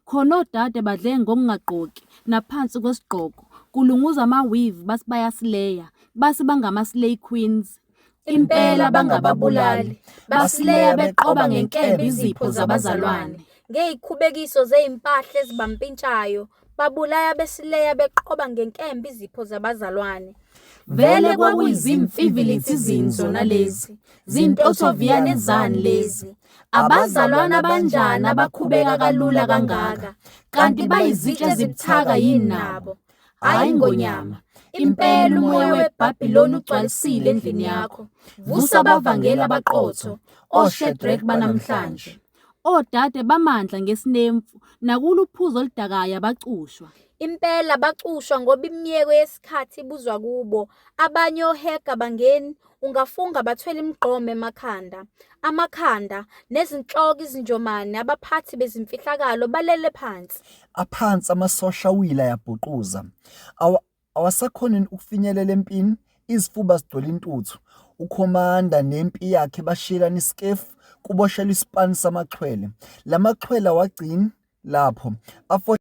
Khona odade badle ngokungagqoki naphansi kwesigqoko, kulunguza ama-weave bathi bayasileya, bathi bangama-slay queens. Impela bangababulali, basileya beqoba ngenkemba izipho zabazalwane. Ngezikhubekiso zezimpahla ezibampintshayo, babulaya besileya beqoba ngenkemba izipho zabazalwane. Vele kwakuyizimfivilithi zini zona lezi? Zintothoviyane zani lezi? Abazalwane abanjani abakhubeka kalula kangaka? Kanti bayizitsha ezibuthaka yini nabo? Hhayi Ngonyama, impela umoya weBhabhiloni ugcwalisile endlini yakho. Vusa abavangeli abaqotho, oShedrack banamhlanje. Odade bamandla ngesinemfu, nakulo uphuzo oludakayo abacushwa. Impela bacushwa ngoba imiyeko yesikhathi ibuzwa kubo. Abanye ohege abangeni, ungafunga bathwele imigqomo emakhanda. Amakhanda, nezinhloko izinjomane, abaphathi bezimfihlakalo balele phansi. Aphansi amasosha awile ayabhuquza. Awasakhoni ukufinyelela empini, izifuba zigcwele intuthu. Ukhomanda nempi yakhe bashiyelana isikefu, kuboshelwa isipani samaxhwele. La maxhwele awagcini lapho,